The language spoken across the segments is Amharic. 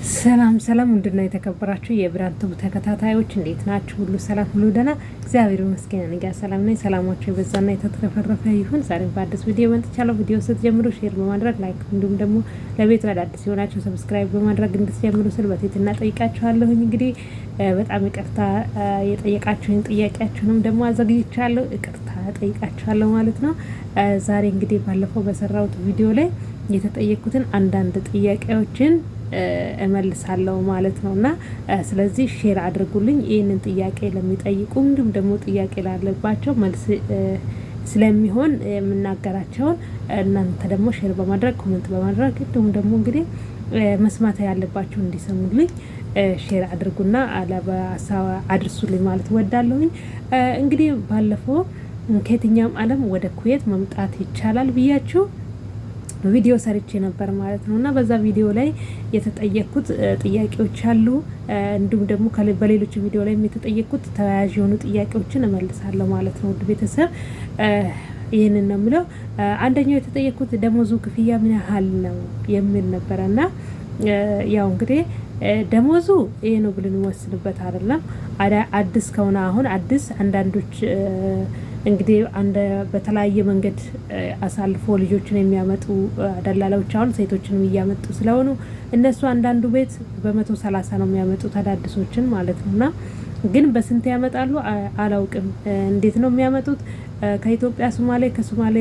ሰላም ሰላም፣ ውድና የተከበራችሁ የብርሃን ቲዩብ ተከታታዮች እንዴት ናችሁ? ሁሉ ሰላም፣ ሁሉ ደህና፣ እግዚአብሔር ይመስገን። እኔ ጋር ሰላም ነኝ። ሰላማችሁ የበዛና የተትረፈረፈ ይሁን። ዛሬም በአዲስ ቪዲዮ መጥቻለሁ። ቪዲዮ ስትጀምሩ share በማድረግ like፣ እንዲሁም ደግሞ ለቤቱ አዳዲስ የሆናችሁ subscribe በማድረግ እንድትጀምሩ ስል በትህትና ጠይቃችኋለሁኝ። እንግዲህ በጣም ይቅርታ የጠየቃችሁኝ ጥያቄያችሁንም ደግሞ አዘግይቻለሁ። ይቅርታ ጠይቃችኋለሁ ማለት ነው። ዛሬ እንግዲህ ባለፈው በሰራሁት ቪዲዮ ላይ የተጠየቅኩትን አንዳንድ ጥያቄዎችን እመልሳለሁ ማለት ነው። እና ስለዚህ share አድርጉልኝ ይህንን ጥያቄ ለሚጠይቁ እንዲሁም ደግሞ ጥያቄ ላለባቸው መልስ ስለሚሆን የምናገራቸውን እናንተ ደግሞ share በማድረግ፣ comment በማድረግ፣ እንዲሁም ደግሞ እንግዲህ መስማት ያለባቸው እንዲሰሙልኝ share አድርጉና አድርሱልኝ ማለት እወዳለሁኝ። እንግዲህ ባለፈው ከየትኛውም ዓለም ወደ ኩዌት መምጣት ይቻላል ብያችሁ ቪዲዮ ሰርቼ ነበር ማለት ነው። እና በዛ ቪዲዮ ላይ የተጠየቅኩት ጥያቄዎች አሉ። እንዲሁም ደግሞ በሌሎች ቪዲዮ ላይ የተጠየቅኩት ተያያዥ የሆኑ ጥያቄዎችን እመልሳለሁ ማለት ነው። ውድ ቤተሰብ፣ ይህንን ነው የምለው። አንደኛው የተጠየቅኩት ደሞዙ ክፍያ ምን ያህል ነው የሚል ነበረ። እና ያው እንግዲህ ደሞዙ ይሄ ነው ብለን ወስንበት አይደለም። አዲስ ከሆነ አሁን አዲስ አንዳንዶች እንግዲህ አንድ በተለያየ መንገድ አሳልፎ ልጆችን የሚያመጡ ደላላዎች አሁን ሴቶችንም እያመጡ ስለሆኑ እነሱ አንዳንዱ ቤት በ130 ነው የሚያመጡት አዳዲሶችን ማለት ነው። እና ግን በስንት ያመጣሉ አላውቅም። እንዴት ነው የሚያመጡት? ከኢትዮጵያ ሶማሌ፣ ከሶማሌ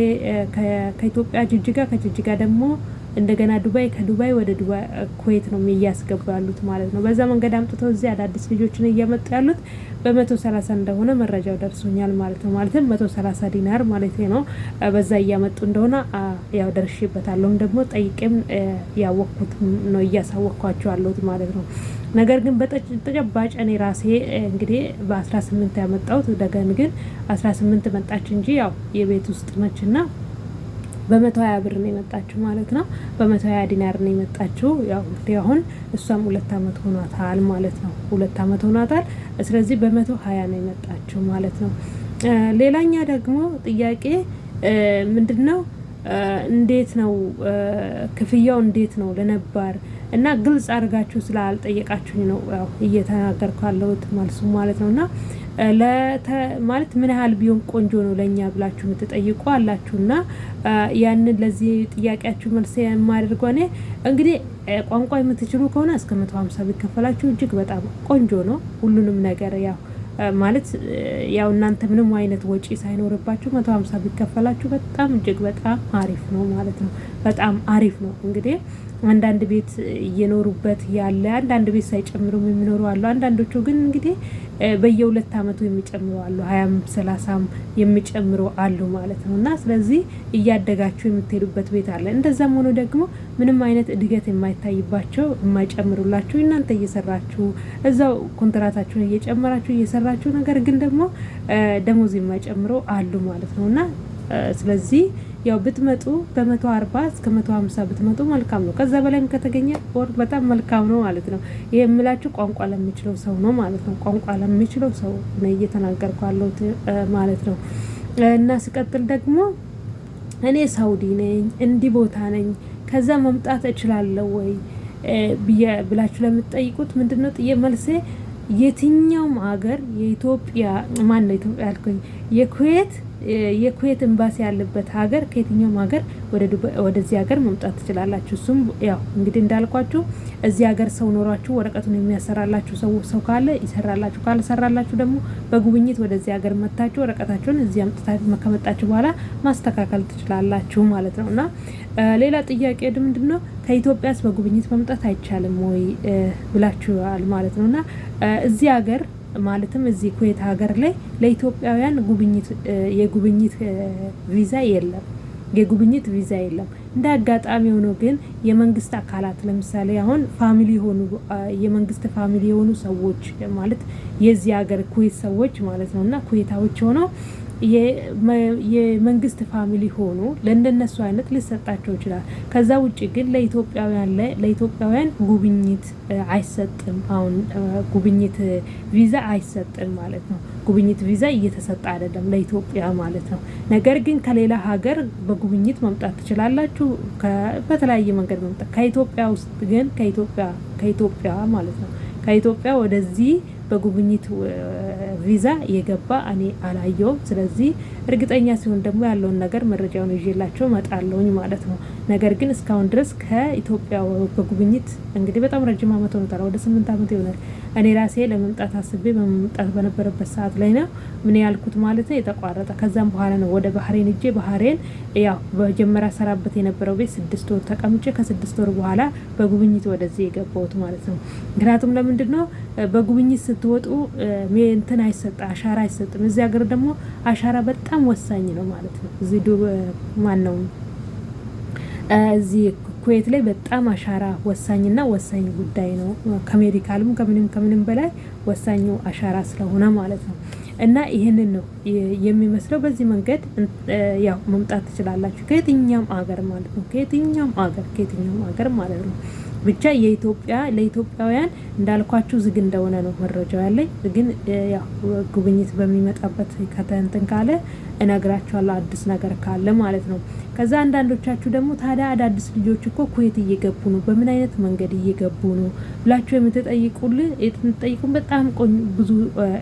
ከኢትዮጵያ ጅጅጋ፣ ከጅጅጋ ደግሞ እንደገና ዱባይ፣ ከዱባይ ወደ ዱባይ ኩዌት ነው እያስገቡ ያሉት ማለት ነው። በዛ መንገድ አምጥተው እዚህ አዳዲስ ልጆችን እያመጡ ያሉት በ130 እንደሆነ መረጃው ደርሶኛል ማለት ነው። ማለትም 130 ዲናር ማለት ነው። በዛ እያመጡ እንደሆነ ያው ደርሼበታለሁም ደግሞ ጠይቄም ያወቅኩት ነው እያሳወቅኳቸው ያለሁት ማለት ነው። ነገር ግን በተጨባጭ እኔ ራሴ እንግዲህ በ18 ያመጣሁት ደገን ግን 18 መጣች እንጂ ያው የቤት ውስጥ ነችና በ120 ብር ነው የመጣችው ማለት ነው። በ120 ዲናር ነው የመጣችው። ያው እንግዲህ አሁን እሷም 2 አመት ሆኗታል ማለት ነው። 2 አመት ሆኗታል። ስለዚህ በ120 ነው የመጣችው ማለት ነው። ሌላኛ ደግሞ ጥያቄ ምንድን ነው? እንዴት ነው ክፍያው? እንዴት ነው ለነባር? እና ግልጽ አድርጋችሁ ስላልጠየቃችሁኝ ነው ያው እየተናገርኩ ያለሁት መልሱ ማለት ነው። እና ማለት ምን ያህል ቢሆን ቆንጆ ነው ለእኛ ብላችሁ የምትጠይቁ አላችሁ። እና ያንን ለዚህ ጥያቄያችሁ መልስ የማደርገው እኔ እንግዲህ ቋንቋ የምትችሉ ከሆነ እስከ 150 ቢከፈላችሁ እጅግ በጣም ቆንጆ ነው። ሁሉንም ነገር ያው ማለት ያው እናንተ ምንም አይነት ወጪ ሳይኖርባችሁ 150 ቢከፈላችሁ በጣም እጅግ በጣም አሪፍ ነው ማለት ነው። በጣም አሪፍ ነው። እንግዲህ አንዳንድ ቤት እየኖሩበት ያለ፣ አንዳንድ ቤት ሳይጨምሩም የሚኖሩ አሉ። አንዳንዶቹ ግን እንግዲህ በየሁለት አመቱ የሚጨምሩ አሉ። 20ም 30ም የሚጨምሩ አሉ ማለት ነው። እና ስለዚህ እያደጋችሁ የምትሄዱበት ቤት አለ። እንደዛም ሆኖ ደግሞ ምንም አይነት እድገት የማይታይባቸው፣ የማይጨምሩላችሁ፣ እናንተ እየሰራችሁ እዛው ኮንትራታችሁን እየጨመራችሁ እየሰራችሁ ነገር ግን ደግሞ ደሞዝ የማይጨምሩ አሉ ማለት ነው። እና ስለዚህ ያው ብትመጡ በ140 እስከ 150 ብትመጡ መልካም ነው። ከዛ በላይም ከተገኘ ወር በጣም መልካም ነው ማለት ነው። ይሄ የምላችሁ ቋንቋ ለሚችለው ሰው ነው ማለት ነው። ቋንቋ ለሚችለው ሰው ነው እየተናገርኩ ያለሁት ማለት ነው። እና ስቀጥል ደግሞ እኔ ሳውዲ ነኝ፣ እንዲህ ቦታ ነኝ፣ ከዛ መምጣት እችላለሁ ወይ ብላችሁ ለምትጠይቁት ምንድነው ጥዬ መልሴ? የትኛውም ሀገር የኢትዮጵያ፣ ማን ነው ኢትዮጵያ ያልኩኝ፣ የኩዌት ኤምባሲ ያለበት ሀገር፣ ከየትኛውም ሀገር ወደዚህ ሀገር መምጣት ትችላላችሁ። እሱም ያው እንግዲህ እንዳልኳችሁ እዚህ ሀገር ሰው ኖሯችሁ ወረቀቱን የሚያሰራላችሁ ሰው ካለ ይሰራላችሁ፣ ካልሰራላችሁ ደግሞ በጉብኝት ወደዚህ ሀገር መታችሁ ወረቀታችሁን እዚህ አምጥታችሁ ከመጣችሁ በኋላ ማስተካከል ትችላላችሁ ማለት ነው። እና ሌላ ጥያቄ ምንድን ነው? ከኢትዮጵያስ በጉብኝት መምጣት አይቻልም ወይ ብላችኋል ማለት ነው። እና እዚህ ሀገር ማለትም እዚህ ኩዌት ሀገር ላይ ለኢትዮጵያውያን ጉብኝት የጉብኝት ቪዛ የለም። የጉብኝት ቪዛ የለም። እንደ አጋጣሚ ሆኖ ግን የመንግስት አካላት ለምሳሌ አሁን family የሆኑ፣ የመንግስት family የሆኑ ሰዎች ማለት የዚህ ሀገር ኩዌት ሰዎች ማለት ነው እና ኩዌታዎች ሆነው የመንግስት family ሆኖ ለእንደነሱ አይነት ሊሰጣቸው ይችላል። ከዛ ውጭ ግን ለኢትዮጵያውያን ጉብኝት አይሰጥም። አሁን ጉብኝት ቪዛ አይሰጥም ማለት ነው። ጉብኝት ቪዛ እየተሰጠ አይደለም ለኢትዮጵያ ማለት ነው። ነገር ግን ከሌላ ሀገር በጉብኝት መምጣት ትችላላችሁ። በተለያየ መንገድ መምጣት፣ ከኢትዮጵያ ውስጥ ግን ከኢትዮጵያ ማለት ነው፣ ከኢትዮጵያ ወደዚህ በጉብኝት ቪዛ የገባ እኔ አላየውም። ስለዚህ እርግጠኛ ሲሆን ደግሞ ያለውን ነገር መረጃውን ይዤላቸው እመጣለሁኝ ማለት ነው። ነገር ግን እስካሁን ድረስ ከኢትዮጵያ በጉብኝት እንግዲህ በጣም ረጅም ዓመት ሆኖታል። ወደ 8 ዓመት ይሆናል። እኔ ራሴ ለመምጣት አስቤ በመምጣት በነበረበት ሰዓት ላይ ነው ምን ያልኩት ማለት ነው የተቋረጠ። ከዛም በኋላ ነው ወደ ባህሬን እጄ ባህሬን ያው በመጀመሪያ ሰራበት የነበረው ቤት 6 ወር ተቀምጬ ከ6 ወር በኋላ በጉብኝት ወደዚህ የገባሁት ማለት ነው። ምክንያቱም ለምንድን ነው፣ በጉብኝት ስትወጡ እንትን አይሰጥ፣ አሻራ አይሰጥም። እዚህ ሀገር ደግሞ አሻራ በጣም ወሳኝ ነው ማለት ነው። እዚህ ማን ነው፣ እዚህ ኩዌት ላይ በጣም አሻራ ወሳኝና ወሳኝ ጉዳይ ነው። ከ medical ም ከምንም ከምንም በላይ ወሳኙ አሻራ ስለሆነ ማለት ነው። እና ይህንን ነው የሚመስለው። በዚህ መንገድ ያው መምጣት ትችላላችሁ ከየትኛውም አገር ማለት ነው። ከየትኛውም አገር፣ ከየትኛውም አገር ማለት ነው። ብቻ የኢትዮጵያ ለኢትዮጵያውያን እንዳልኳችሁ ዝግ እንደሆነ ነው መረጃው ያለኝ። ግን ያው ጉብኝት በሚመጣበት ከተንትን ካለ እነግራችኋለሁ፣ አዲስ ነገር ካለ ማለት ነው። ከዛ አንዳንዶቻችሁ ደግሞ ታዲያ አዳዲስ ልጆች እኮ ኩዌት እየገቡ ነው፣ በምን አይነት መንገድ እየገቡ ነው ብላችሁ የምትጠይቁን በጣም ብዙ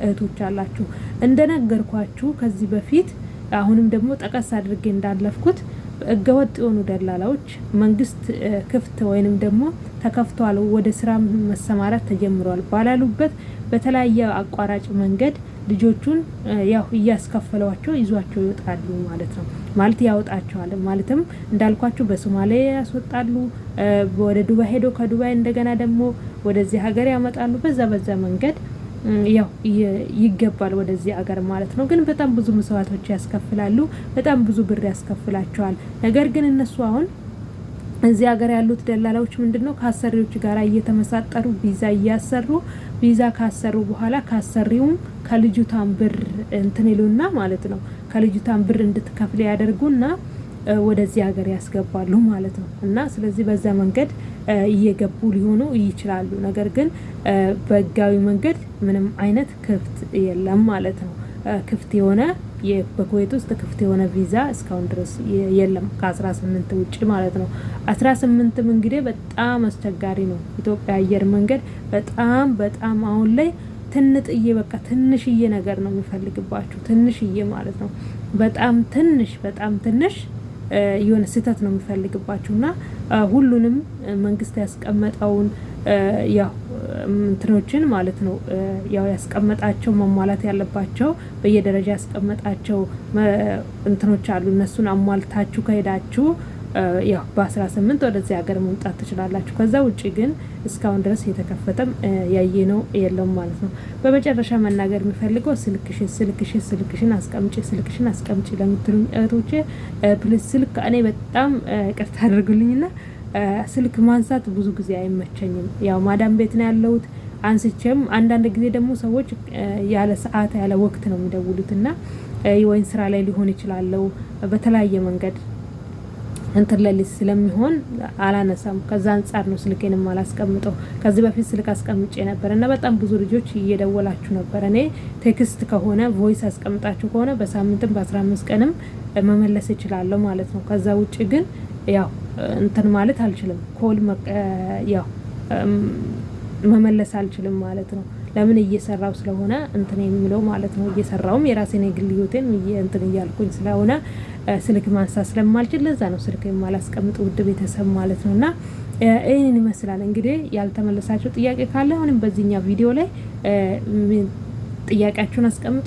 እህቶች አላችሁ። እንደነገርኳችሁ ከዚህ በፊት አሁንም ደግሞ ጠቀስ አድርጌ እንዳለፍኩት ህገወጥ የሆኑ ደላላዎች መንግስት ክፍት ወይንም ደግሞ ተከፍቷል፣ ወደ ስራ መሰማራት ተጀምሯል ባላሉበት በተለያየ አቋራጭ መንገድ ልጆቹን ያው እያስከፈሏቸው ይዟቸው ይወጣሉ ማለት ነው። ማለት ያወጣቸዋል። ማለትም እንዳልኳችሁ በሶማሌ ያስወጣሉ፣ ወደ ዱባይ ሄዶ ከዱባይ እንደገና ደግሞ ወደዚህ ሀገር ያመጣሉ። በዛ በዛ መንገድ ያው ይገባል ወደዚህ አገር ማለት ነው። ግን በጣም ብዙ መስዋዕቶች ያስከፍላሉ። በጣም ብዙ ብር ያስከፍላቸዋል። ነገር ግን እነሱ አሁን እዚህ ሀገር ያሉት ደላላዎች ምንድነው፣ ከአሰሪዎች ጋር እየተመሳጠሩ ቪዛ እያሰሩ፣ ቪዛ ካሰሩ በኋላ ካሰሪውም ከልጅቷን ብር እንትን ይሉና ማለት ነው፣ ከልጅቷን ብር እንድትከፍል ያደርጉና ወደዚህ ሀገር ያስገባሉ ማለት ነው። እና ስለዚህ በዛ መንገድ እየገቡ ሊሆኑ ይችላሉ። ነገር ግን በህጋዊ መንገድ ምንም አይነት ክፍት የለም ማለት ነው። ክፍት የሆነ፣ በኩዌት ውስጥ ክፍት የሆነ ቪዛ እስካሁን ድረስ የለም ከ18 ውጭ ማለት ነው። 18ም እንግዲህ በጣም አስቸጋሪ ነው። ኢትዮጵያ አየር መንገድ በጣም በጣም አሁን ላይ ትንጥዬ በቃ ትንሽዬ ነገር ነው የሚፈልግባችሁ፣ ትንሽዬ ማለት ነው። በጣም ትንሽ፣ በጣም ትንሽ የሆነ ስህተት ነው የሚፈልግባችሁ። እና ሁሉንም መንግስት ያስቀመጠውን ያው እንትኖችን ማለት ነው፣ ያው ያስቀመጣቸው መሟላት ያለባቸው በየደረጃ ያስቀመጣቸው እንትኖች አሉ። እነሱን አሟልታችሁ ከሄዳችሁ ያው በ18 ወደዚህ ሀገር መምጣት ትችላላችሁ። ከዛ ውጭ ግን እስካሁን ድረስ የተከፈተም ያየነው የለውም ማለት ነው። በመጨረሻ መናገር የምፈልገው ስልክሽን፣ ስልክሽን፣ ስልክሽን አስቀምጪ፣ ስልክሽን አስቀምጪ ለምትሉኝ እህቶቼ please፣ ስልክ እኔ በጣም ይቅርታ አድርጉልኝና ስልክ ማንሳት ብዙ ጊዜ አይመቸኝም። ያው ማዳም ቤት ነው ያለሁት። አንስቼም አንዳንድ ጊዜ ደግሞ ሰዎች ያለ ሰዓት ያለ ወቅት ነው የሚደውሉት እና ወይን ስራ ላይ ሊሆን ይችላለው፣ በተለያየ መንገድ እንትን ለሊት ስለሚሆን አላነሳም። ከዛ አንጻር ነው ስልኬንም አላስቀምጠው። ከዚህ በፊት ስልክ አስቀምጬ ነበር እና በጣም ብዙ ልጆች እየደወላችሁ ነበር። እኔ text ከሆነ፣ voice አስቀምጣችሁ ከሆነ በሳምንትም በ15 ቀንም መመለስ እችላለሁ ማለት ነው። ከዛ ውጭ ግን ያው እንትን ማለት አልችልም። Call ያው መመለስ አልችልም ማለት ነው። ለምን፣ እየሰራው ስለሆነ እንትን የሚለው ማለት ነው። እየሰራውም የራሴን የግል ህይወቴን እንትን እያልኩኝ ስለሆነ ስልክ ማንሳት ስለማልችል ለዛ ነው ስልክ የማላስቀምጥ፣ ውድ ቤተሰብ ማለት ነው። እና ይህንን ይመስላል። እንግዲህ ያልተመለሳችሁ ጥያቄ ካለ አሁንም በዚህኛው ቪዲዮ ላይ ጥያቄያችሁን አስቀምጡ።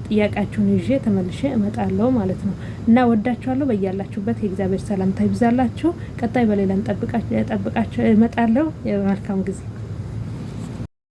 ጥያቄያችሁን ይዤ ተመልሼ እመጣለሁ ማለት ነው። እና ወዳችኋለሁ። በያላችሁበት የእግዚአብሔር ሰላምታ ይብዛላችሁ። ቀጣይ በሌላ ጠብቃችሁ እመጣለሁ። መልካም ጊዜ።